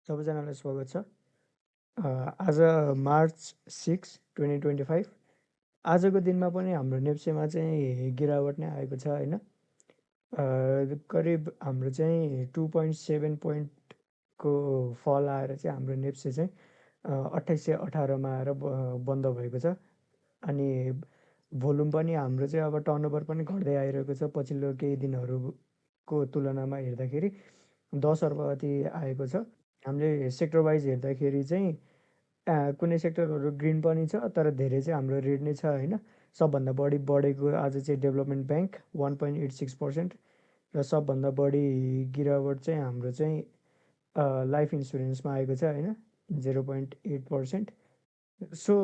सबैजनालाई स्वागत छ। आज मार्च 6, 2025 आजको दिनमा पनि हाम्रो नेप्सेमा चाहिँ गिरावट नै आएको छ होइन। करिब हाम्रो चाहिँ 2.7 पोइन्टको फल आएर चाहिँ हाम्रो नेप्से चाहिँ 2818मा आएर बन्द भएको छ। अनि भोल्युम पनि हाम्रो चाहिँ अब टर्नओभर पनि घट्दै आइरहेको छ। पछिल्लो केही दिनहरूको तुलनामा हेर्दाखेरि 10 अर्ब जति आएको छ। हामीले सेक्टर वाइज हेर्दाखेरि चाहिँ कुनै सेक्टरहरू ग्रिन पनि छ, तर धेरै चाहिँ हाम्रो रेड नै छ होइन। सबभन्दा बढी बढेको आज चाहिँ डेभलपमेन्ट ब्याङ्क 1.86% र सबभन्दा बढी गिरावट चाहिँ हाम्रो चाहिँ लाइफ इन्सुरेन्समा आएको छ होइन, 0.8%। सो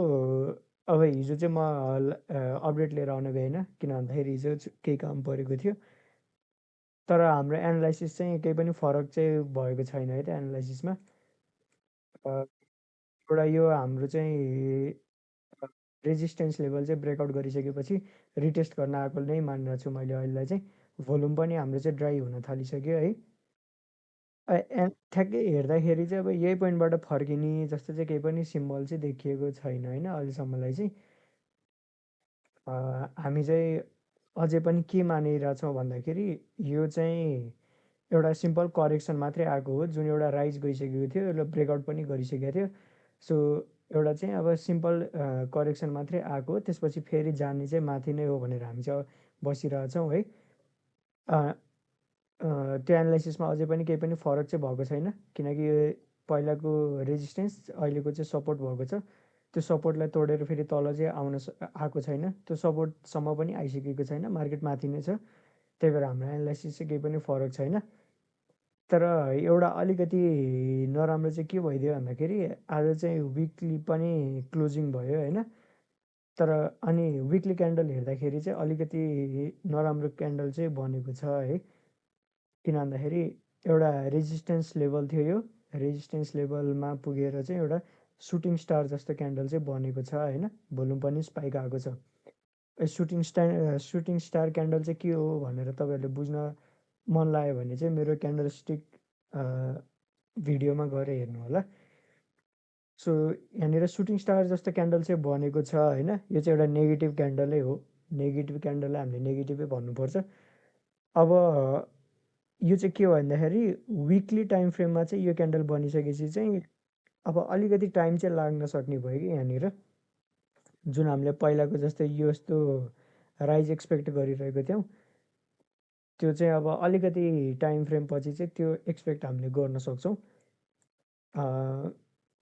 अब हिजो चाहिँ म अपडेट लिएर आउन भ्याइनँ, किन भन्दाखेरि हिजो केही काम परेको थियो। तर हाम्रो एनालाइसिस चाहिँ केही पनि फरक चाहिँ भएको छैन है त एनालाइसिसमा। एउटा यो हाम्रो चाहिँ रेजिस्टेन्स लेभल चाहिँ ब्रेकआउट गरिसकेपछि रिटेस्ट गर्न आएको नै मानिरहेको छु मैले अहिलेलाई चाहिँ। भोल्युम पनि हाम्रो चाहिँ ड्राई हुन थालिसक्यो है। ठ्याक्कै हेर्दाखेरि चाहिँ अब यही पोइन्टबाट फर्किने जस्तो चाहिँ केही पनि सिम्बल चाहिँ देखिएको छैन होइन अहिलेसम्मलाई चाहिँ। हामी चाहिँ अझै पनि के मानिरहेछौँ भन्दाखेरि यो चाहिँ एउटा सिम्पल करेक्सन मात्रै आएको हो, जुन एउटा राइज गइसकेको थियो, यसले ब्रेकआउट पनि गरिसकेको थियो। सो एउटा चाहिँ अब सिम्पल करेक्सन मात्रै आएको हो, त्यसपछि फेरि जाने चाहिँ माथि नै हो भनेर हामी चाहिँ बसिरहेछौँ है। त्यो एनालाइसिसमा अझै पनि केही पनि फरक चाहिँ भएको छैन, किनकि पहिलाको रेजिस्टेन्स अहिलेको चाहिँ सपोर्ट भएको छ। त्यो सपोर्टलाई तोडेर फेरि तल चाहिँ आएको छैन, त्यो सपोर्टसम्म पनि आइसकेको छैन, मार्केट माथि नै छ। त्यही भएर हाम्रो एनालाइसिस चाहिँ केही पनि फरक छैन। तर एउटा अलिकति नराम्रो चाहिँ के भइदियो भन्दाखेरि आज चाहिँ विकली पनि क्लोजिङ भयो होइन। तर अनि विकली क्यान्डल हेर्दाखेरि चाहिँ अलिकति नराम्रो क्यान्डल चाहिँ बनेको छ है। किन भन्दाखेरि एउटा रेजिस्टेन्स लेभल थियो, यो रेजिस्टेन्स लेभलमा पुगेर चाहिँ एउटा सुटिङ स्टार जस्तो क्यान्डल चाहिँ बनेको छ होइन। भोल्युम पनि स्पाइक आएको छ। सुटिङ स्टार क्यान्डल चाहिँ के हो भनेर तपाईँहरूले बुझ्न मन लाग्यो भने चाहिँ मेरो क्यान्डल स्टिक भिडियोमा गएर हेर्नु होला। सो यहाँनिर सुटिङ स्टार जस्तो क्यान्डल चाहिँ बनेको छ होइन। यो चाहिँ एउटा नेगेटिभ क्यान्डलै हो, नेगेटिभ क्यान्डललाई हामीले नेगेटिभै भन्नुपर्छ। अब यो चाहिँ के हो भन्दाखेरि विकली टाइम फ्रेममा चाहिँ यो क्यान्डल बनिसकेपछि चाहिँ अब अलिकति टाइम चाहिँ लाग्न सक्ने भयो कि यहाँनिर, जुन हामीले पहिलाको जस्तै यो यस्तो राइज एक्सपेक्ट गरिरहेको थियौँ, त्यो चाहिँ अब अलिकति टाइम फ्रेम पछि चाहिँ त्यो एक्सपेक्ट हामीले गर्न सक्छौँ।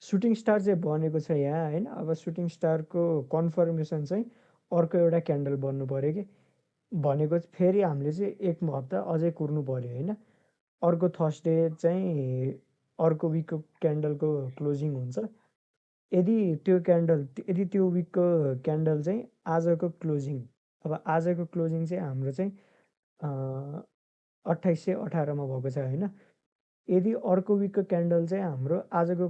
सुटिङ स्टार चाहिँ बनेको छ यहाँ होइन। अब सुटिङ स्टारको कन्फर्मेसन चाहिँ अर्को एउटा क्यान्डल बन्नु पऱ्यो कि भनेको फेरि हामीले चाहिँ एक हप्ता अझै कुर्नु पऱ्यो होइन। अर्को थर्सडे चाहिँ अर्को विकको क्यान्डलको क्लोजिङ हुन्छ। यदि त्यो विकको क्यान्डल चाहिँ आजको क्लोजिङ, अब आजको क्लोजिङ चाहिँ हाम्रो चाहिँ 2818मा भएको छ होइन। यदि अर्को विकको क्यान्डल चाहिँ हाम्रो आजको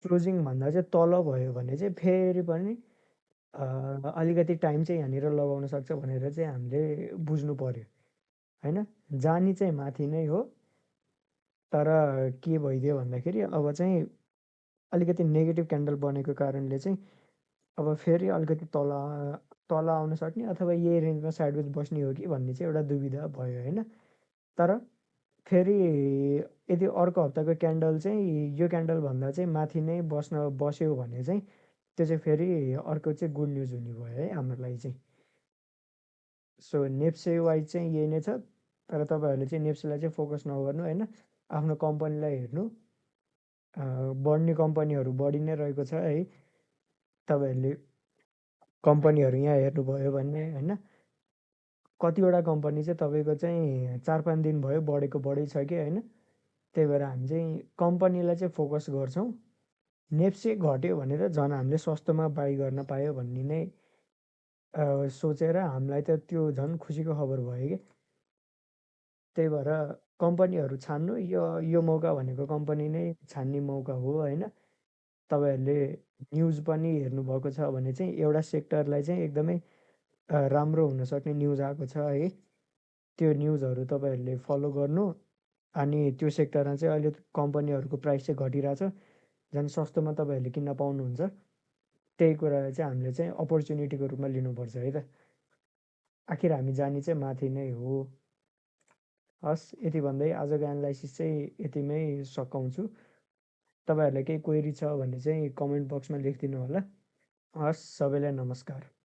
क्लोजिङभन्दा चाहिँ तल भयो भने चाहिँ फेरि पनि अलिकति टाइम चाहिँ यहाँनिर लगाउन सक्छ भनेर चाहिँ हामीले बुझ्नु पऱ्यो होइन। जाने चाहिँ माथि नै हो, तर के भइदियो भन्दाखेरि अब चाहिँ अलिकति नेगेटिभ क्यान्डल बनेको कारणले चाहिँ अब फेरि अलिकति तल आउन सक्ने अथवा यही रेन्जमा साइडवेज बस्ने हो कि भन्ने चाहिँ एउटा दुविधा भयो होइन। तर फेरि यदि अर्को हप्ताको क्यान्डल चाहिँ यो क्यान्डलभन्दा चाहिँ माथि नै बस्यो भने चाहिँ त्यो चाहिँ फेरि अर्को चाहिँ गुड न्युज हुने भयो है हाम्रो लागि चाहिँ। सो नेप्से वाइज चाहिँ यही नै छ, तर तपाईँहरूले चाहिँ नेप्सेलाई चाहिँ फोकस नगर्नु होइन, आफ्नो कम्पनीलाई हेर्नु। बढ्ने कम्पनीहरू बढी नै रहेको छ है। तपाईँहरूले कम्पनीहरू यहाँ हेर्नुभयो भने होइन, कतिवटा कम्पनी चाहिँ तपाईँको चाहिँ 4-5 दिन भयो बढै छ कि होइन। त्यही भएर हामी चाहिँ कम्पनीलाई चाहिँ फोकस गर्छौँ। नेप्से घट्यो भनेर झन् हामीले सस्तोमा बाई गर्न पायो भन्ने नै सोचेर हामीलाई त त्यो झन् खुसीको खबर भयो कि। त्यही भएर कम्पनीहरू छान्नु, यो मौका भनेको कम्पनी नै छान्ने मौका हो होइन। तपाईँहरूले न्युज पनि हेर्नुभएको छ भने चाहिँ एउटा सेक्टरलाई चाहिँ एकदमै राम्रो हुनसक्ने न्युज आएको छ है। त्यो न्युजहरू तपाईँहरूले फलो गर्नु। अनि त्यो सेक्टरमा चाहिँ अहिले कम्पनीहरूको प्राइस चाहिँ घटिरहेछ। झन् सस्तोमा तपाईँहरूले किन्न पाउनुहुन्छ। त्यही कुरालाई चाहिँ हामीले चाहिँ अपर्च्युनिटीको रूपमा लिनुपर्छ है त। आखिर हामी जाने चाहिँ माथि नै हो। हस्, यति भन्दै आजको एनालाइसिस चाहिँ यतिमै सकाउँछु। तपाईँहरूलाई केही क्वेरी छ भने चाहिँ कमेन्ट बक्समा लेखिदिनु होला। हस्, सबैलाई नमस्कार।